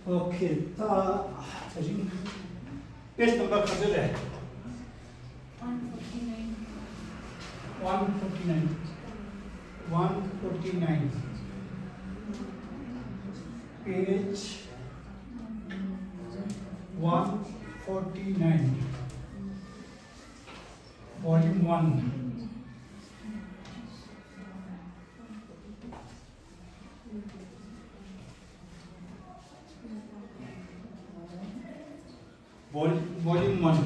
Okay. Page number khazure. 149. 149. 149. Page 149. Volume 1. Volume 1.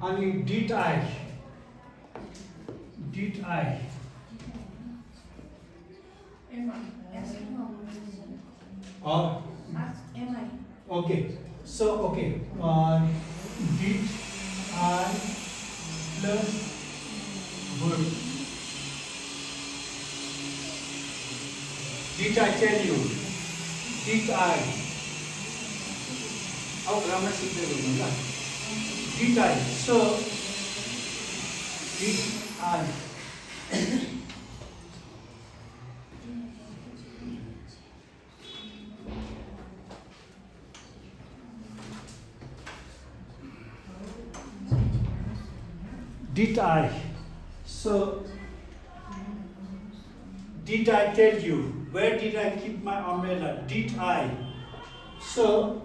And did I? Am I? Or Am I? okay. So okay. Did I plus verb? Did I tell you? Did I? How grammar सीखते हो Did I? So did I? Did I? So did I tell you? Where did I keep my umbrella? Did I? So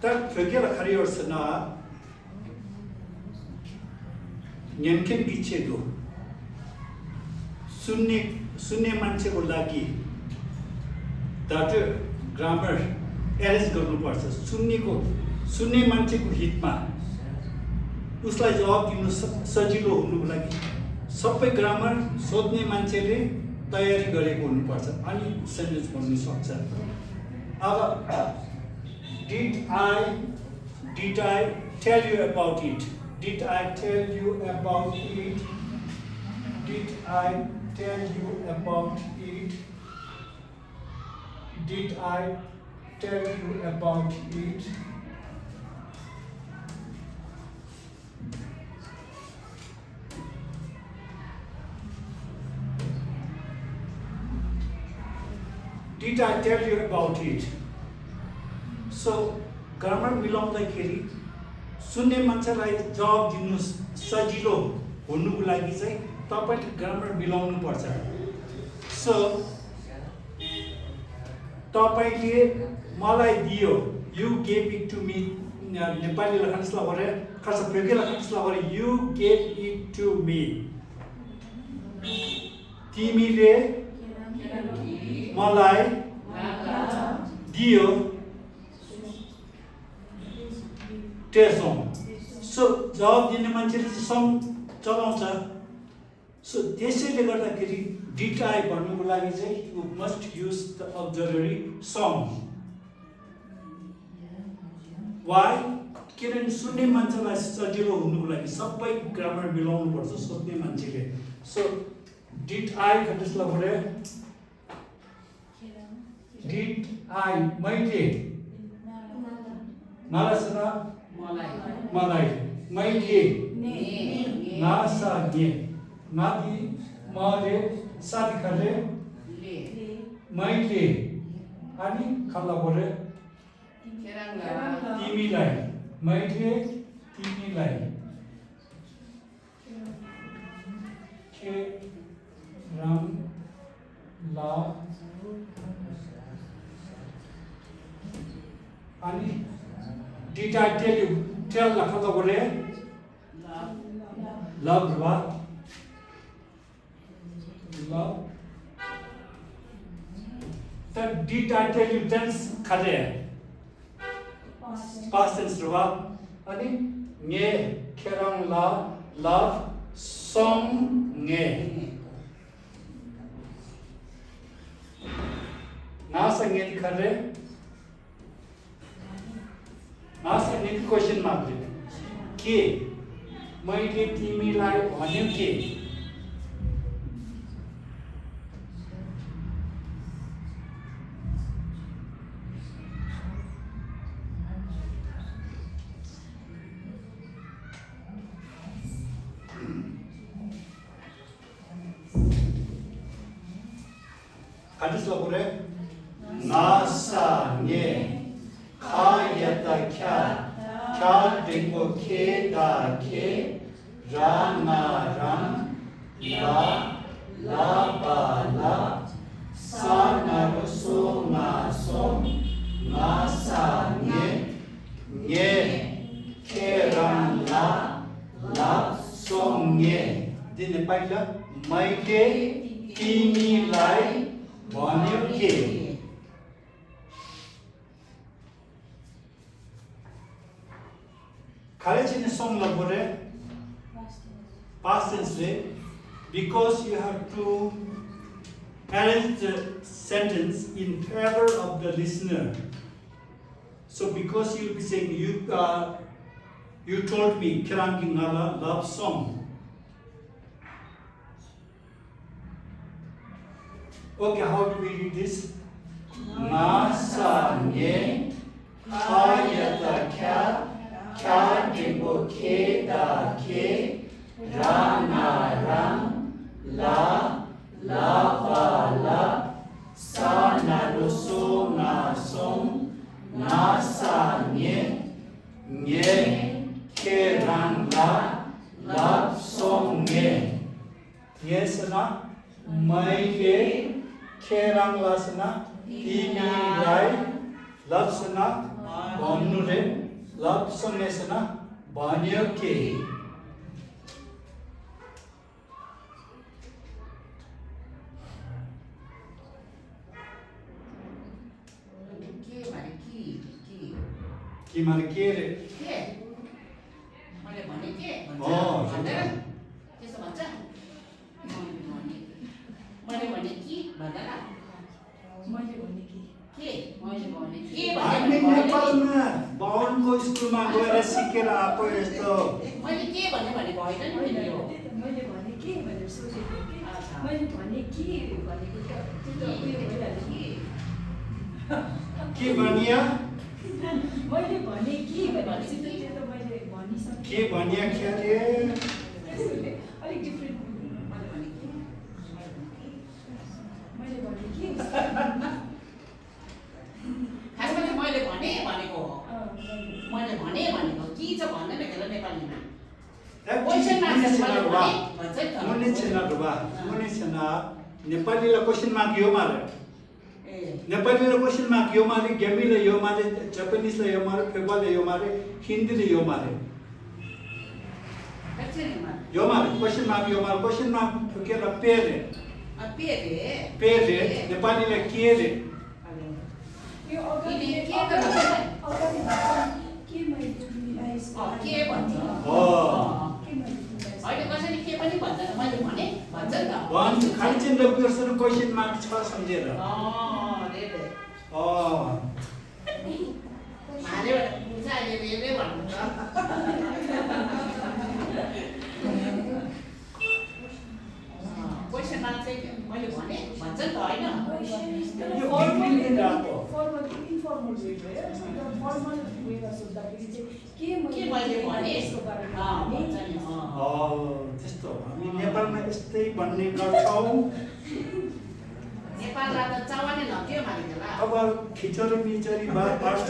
that figure carriers na Nyankin gichedo sunne मान्छेको लागि that grammar arrange गर्नुपर्छ सुन्ने मान्छेको हितमा उसलाई जवाब दिनु सजिलो हुनुको लागि सबै ग्रामर सोध्ने मान्छेले तयारी गरेको हुनुपर्छ अनि सेन्टेन्स बन्न सक्छ अब did I tell you about it? Did I tell you about it? Did I tell you about it? Did I tell you about it? Did I tell you about it? So, grammar मिलाउँदाखेरि सुन्ने मान्छेलाई जवाब दिनु सजिलो हुनुको लागि चाहिँ तपाईले grammar मिलाउनु पर्छ सो तपाईले मलाई दियो you gave it to me Nepali लेखनस्ला गरे खास प्रयोग लेखनस्ला गरे you gave it to me तिमीले मलाई दियो त्यसों सो जवाब दिने मान्छेले सम चलाउँछ सो त्यसैले गर्दाखेरि did I भन्नुको लागि चाहिँ you must use the auxiliary some why किनभने सुन्ने मान्छेलाई सजिलो हुनुको लागि सबै ग्रामर मिलाउनु पर्छ सोध्ने मान्छेले सो did I भन्नुस्ला गरे did I मैले मालासना मलाई मैले नासा गे नादी माले साथी खले मैले अनि खल्ला बोले तिमीलाई मैले तिमीलाई के राम ला अनि did I tell you tell la khata bole love love that did I tell you tense khare past tense ruwa ani nge kherang la love song nge na sange khare Ask a next question mark. के मैले तिमीलाई भन्यो के 같이 써보래. 나사nye 카야다 캬 딩고 케다 케 라나랑 라 라바라 사나로소 나솜 나사nye nye 케랑 라 랍송nye they नेपालीला मैले तिमीलाई भन्यो के खाली चाहिँ song लगोरे past tense ले because you have to arrange the sentence in favor of the listener. So because you will be saying you told me Kerang Nala love song. Okay, how do we read this? Nasanye Hayata Kya Dimbo Keda Ke Rana Ram La La La Sanaruso Nasom Nasanye Nye Kerang La Song Nye. Yes or not? मैले खेराङ लासना तिमीलाई लप्सना भन्नु रे लप्सनेसना भन्यो के के माने के रे मैले भने के भन्दैन त्यसो भन्छ मैले भने कि भन्दैन मैले भने कि के मैले भने के हामी नेपालमा बाहुनको स्कुलमा गएर सिकेर आएको यस्तो मैले के भने भनेको होइन नि यो मैले भने के भनेर सोचेको कि मैले भने कि भनेको त्यो त उयो भइहाल्यो के भनिया मैले भने कि भनेपछि त्यो त मैले भनिसकेँ के भनिया ख्याले अलिक डिफ्रेन्ट मैले भने कि खासमा चाहिँ मैले भने भनेको हो मैले भने भनेको कि चाहिँ भन्दैन के नेपालीमा क्वेसन मार्क भन्छ नि त मुनि छेना रुबा मुनि छेना नेपालीलाई क्वेसन मार्क यो मारे नेपालीलाई क्वेसन मार्क यो मारे गेमीले यो मारे जापानिजले यो मारे फेबाले यो मारे हिन्दीले यो मारे यो मारे क्वेसन मार्क फुकेर पेरे पेरे नेपालीले के रे यो अगाडि के त अगाडि के मैले तिमीलाई के भन्छ हो के मैले तिमीलाई होइन कसैले के पनि भन्दैन मैले भने भन्छ नि त भन्छ खालि चाहिँ लग्योसँग क्वेसन मार्क छ सम्झेर रे मारे बुझा अहिले रे भन्नु क्वेसन मार्क चाहिँ मैले भने भन्छ नि त होइन फर्मल इन्फर्मल वे भयो फर्मल वेमा सोध्दाखेरि चाहिँ के मैले भने यसको बारेमा भन्छ नि त्यस्तो हामी नेपालमा यस्तै भन्ने गर्छौँ नेपाललाई त चावाने लग्यो मानिदेला अब खिचडी मिचडी बात पर्छ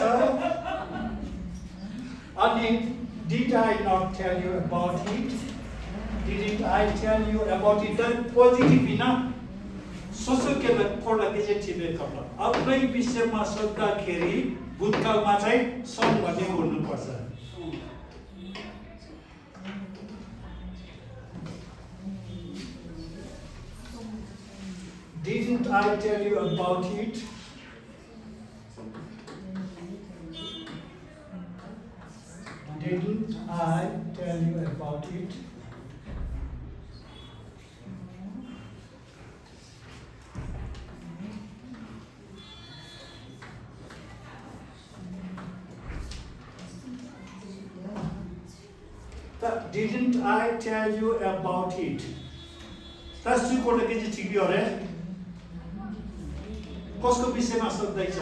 अनि did I not tell you about it? Didn't I tell you about it? That positive enough. सोचोके कोडा नेगेटिभले कपला आफ्नै विषयमा सोध्दाखेरि भूतकालमा चाहिँ सम भन्ने बोल्नुपर्छ Didn't I tell you about it? Didn't I tell you about it? Didn't I tell you about it? That's two code के चाहिँ ठिक हो रे कसको विषयमा सोध्दैछ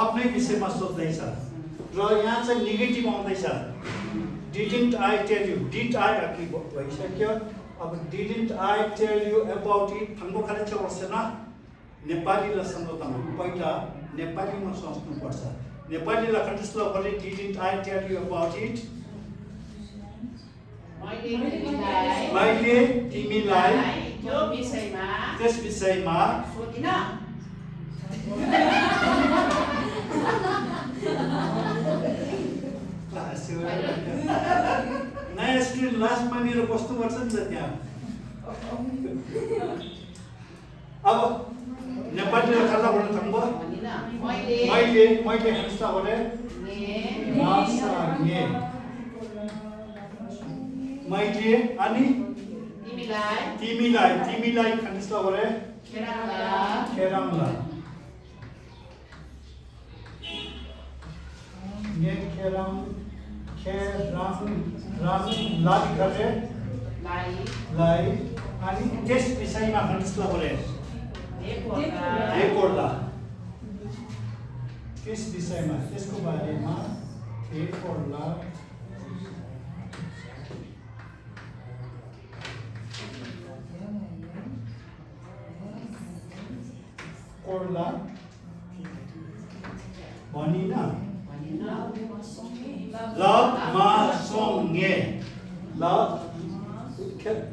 आफ्नै विषयमा सोध्दैछ र यहाँ चाहिँ नेगेटिभ आउँदैछ Didn't I tell you? Did I अघि भइसक्यो अब didn't I tell you about it थंगो खाली छ वर्ष ना नेपाली ला सम्झौतामा पहिला नेपालीमा सोच्नु पर्छ नेपाली ला कन्टेक्स्टमा भने didn't I tell you about it मैले तिमीलाई त्यो विषयमा त्यस विषयमा सोधिन नयाँ स्क्रिन लास्टमा मेरो बस्नुपर्छ नि त त्यहाँ अब नेपाली खाल्दा भन्न थाम्बो मैले खस्ता भने मैले अनि तिमीलाई खस्ता भने खेराङला ने खेराङ लाई करे लाई अनि त्यस विषयमा खस्ता भने एकोर्ला त्यस विषयमा त्यसको बारेमा एकोर्ला कोर्ला भनिन लमा सोंगे ल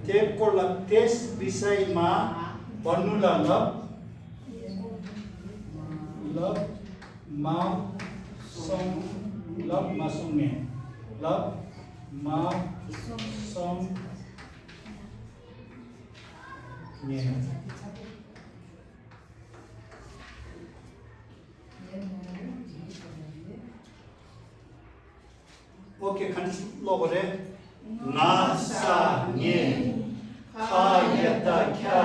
ते कोर्ला त्यस विषयमा भन्नु ल मा सोंगे ल मा सोंगे ओके खंड लो बोले नासा ने खायता क्या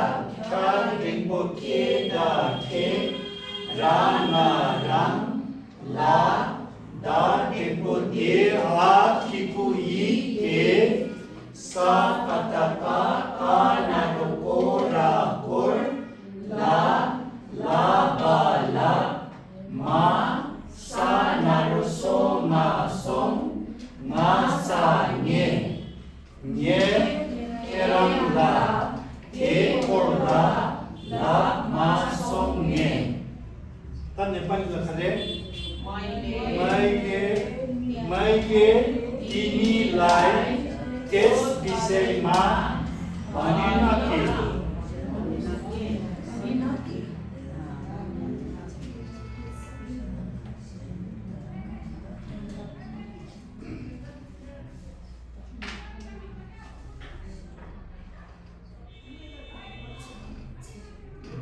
रिंगो केदा के राना रंग ला दा रिंगो दे आ किपु ए सा पता का ना रो रा कोर ला बा ला मा सा ना रो सो मा Som Masa nye kerangla ekorla la masonge tan Nepali लेखले मैले तिमीलाई त्यस विषयमा भनेन के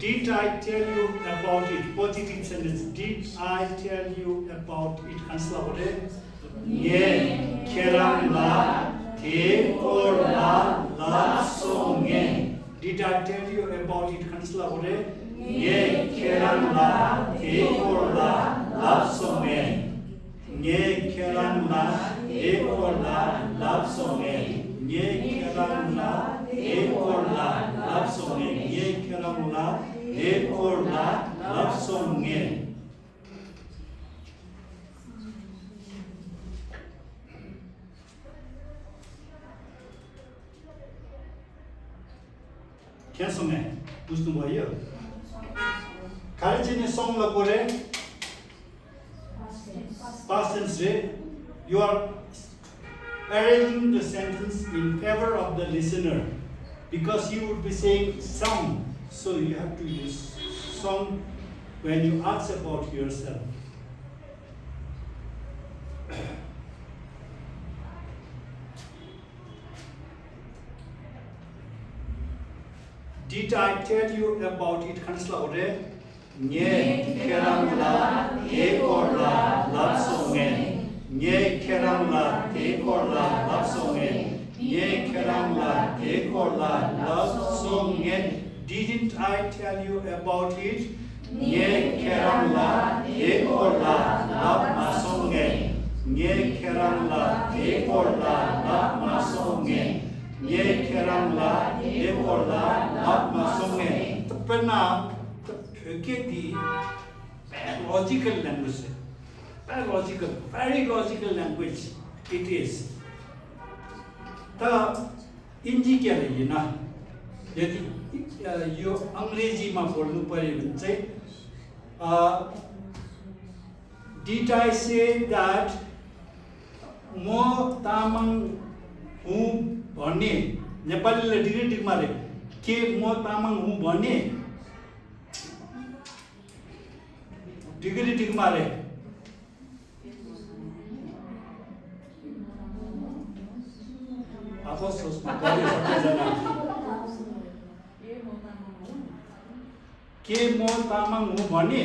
Did I tell you about it? Positive sentence. Did I tell you about it? Cancel about it. Ye kerang la te or la songe. Did I tell you about it? Cancel about it. Ye kerang la te or la songe. Ye kerang la te or la songe. Ye kerang la te or la songe. Ye kerang la ekorla love song nge क्या song है बुझ्नु भयो खाली चाहिँ song ल परे past tense रे you are arranging the sentence in favor of the listener because you would be saying song. So you have to use song when you ask about yourself. Did I tell you about it? Cancel ore. Nye keramla ekorla lapsonge. Nye keramla ekorla lapsonge. Nye keramla ekorla lapsonge. Didn't I tell you about it? Nye kerangla ekorla lap masonge. Nye kerangla ekorla lap masonge. Nye kerangla ekorla lap masonge. Tapna pheketi logical language. Very logical language it is. The इन्जी के होइन यदि यो अङ्ग्रेजीमा बोल्नु पर्यो भने चाहिँ did I say that म तामाङ हुँ भन्ने नेपालीले डिग्री टिक मारे के म तामाङ हुँ भने डिग्री टिक मारे आफू सोच्नु पर्यो सबैजना के म तामाङ हुँ भने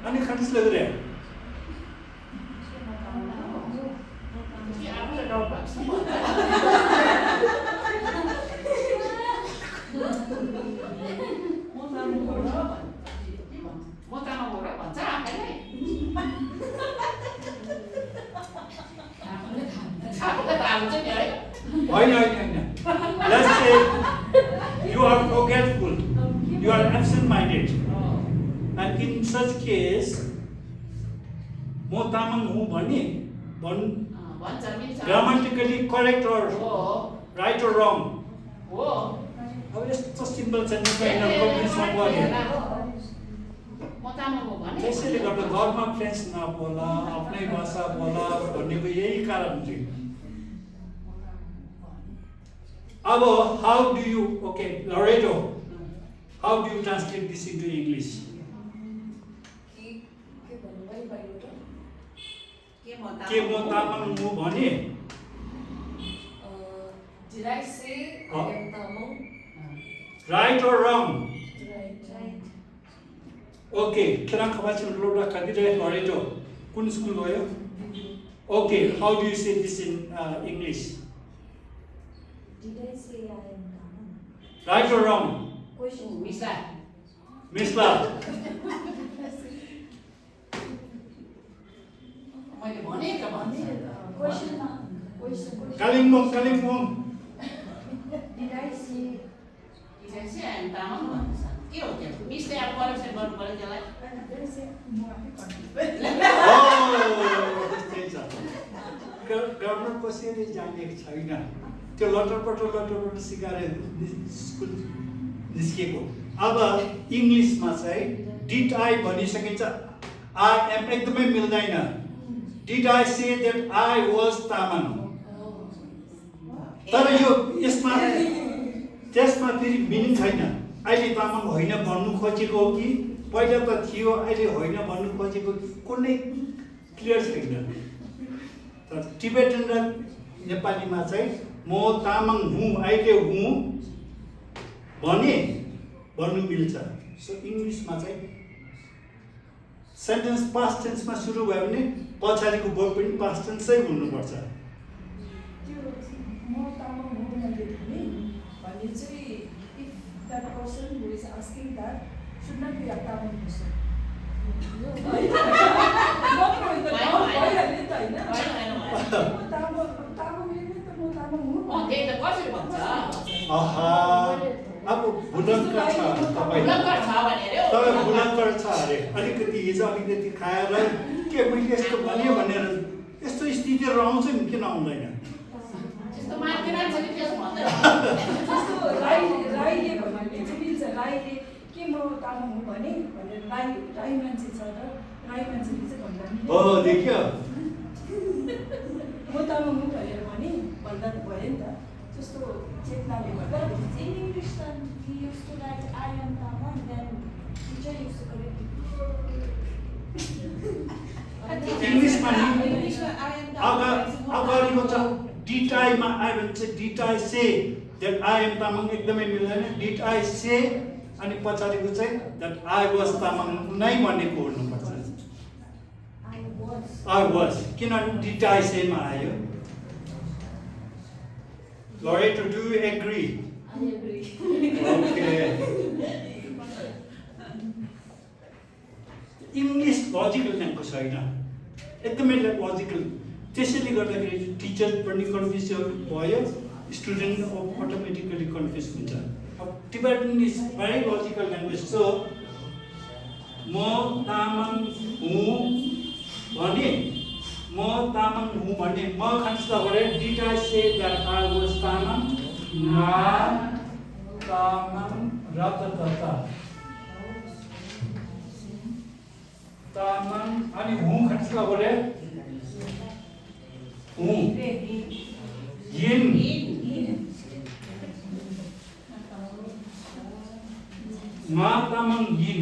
अनि खटिसले गरे आफूलाई डाउट भएको छ म तामाङ हो र भन्छ आफैले आफूलाई थाहा हुन्छ नि है होइन let's say you are forgetful, you are absent-minded, and in such case म तामाङ हुँ भने भन्छ मिल्छ grammatically correct or हो right or wrong हो अब यस्तो सिम्पल छ नेपालीमा कम्प्लिसमा पढ्यो म तामाङ हो भने त्यसैले गर्दा घरमा फ्रेन्च नबोला आफ्नै भाषा बोला भन्नेको यही कारण थियो अब how do you okay Loreto how do you translate this into English के म तामाङ हुँ भने Did I say I am Tamil? right or wrong Right. okay Kiran खबाची लोडा कदिरे Loreto कुन स्कुल गयो okay how do you say this in English Did I say I am Tamil? right or wrong Question. मिस्ला Misla मैले भने त भन्छ Question. Kalimpong Did I say? किन चाहिँ हामी तामाङ भन्छ के हो त्यो मिसले अब करेक्सन गर्नु पर्यो त्यसलाई Did I say? त्यस्तै छ गर्न कसैले जानेको छैन त्यो लटरपटर सिकाएर स्कुल निस्केको अब इङ्ग्लिसमा चाहिँ डिड आई भनिसकिन्छ आई एम एकदमै मिल्दैन did I say that I was Tamang तर यो यसमा त्यसमा फेरि मिनिङ छैन अहिले तामाङ होइन भन्नु खोजेको हो कि पहिला त थियो अहिले होइन भन्नु खोजेको कुनै क्लियर छैन तर टिबेटन र नेपालीमा चाहिँ म तामाङ हुँ अहिले हुँ भने भन्नु मिल्छ सो इङ्ग्लिसमा चाहिँ सेन्टेन्स पास्ट टेन्समा सुरु भयो भने पछाडिको वर्ब पनि पास्ट टेन्सै हुनुपर्छ If that person who is asking that should not be a Tamil person. त्यही त कसरी भन्छ आहा अब बुलङ्कर छ तपाईँ बुलङ्कर छ भनेर तपाईँ बुलङ्कर छ अरे अलिकति हिजो अलिकति खाएर के मैले यस्तो भने भनेर यस्तो स्थितिहरू आउँछ नि किन आउँदैन त्यस्तो मान्छे मान्छेले त्यसो भन्दैन जस्तो राईले भन्ने चाहिँ मिल्छ राईले के म तामाङ हुँ भने भनेर राई मान्छे छ र राई मान्छेले चाहिँ भन्दा हो देख्यो म तामाङ हुँ भनेर भने भन्दा त भयो नि त जस्तो चेतनाले भन्दा In English, then we used to write I am Tamil, then teacher used to correct it. इङ्ग्लिसमा नि English, I am Tamil. अगाडिको छ डिड आईमा आयो भने चाहिँ did I say that I am Tamang एकदमै मिल्दैन डिड आई से अनि पछाडिको चाहिँ द्याट आई वाज तामाङ नै भनेको हुनुपर्छ I was. आई वाज किनभने डिड आई सेमा आयो Loreto, do you agree? I agree. Okay. English logical language होइन एकदमै लजिकल त्यसैले गर्दाखेरि टिचर पनि कन्फ्युज भयो स्टुडेन्ट अटोमेटिकली कन्फ्युज हुन्छ अब Tibetan is very logical language so म तामाङ हुँ भने म तामाङ हुँ भने म खान्छु गरे did I say that I was Tamang ना तामाङ रततता तामाङ अनि हुँ खान्छु गरे हुँ यिन मा तामाङ यिन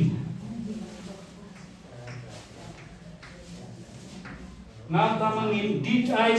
मा तामाङ यिन डिड आई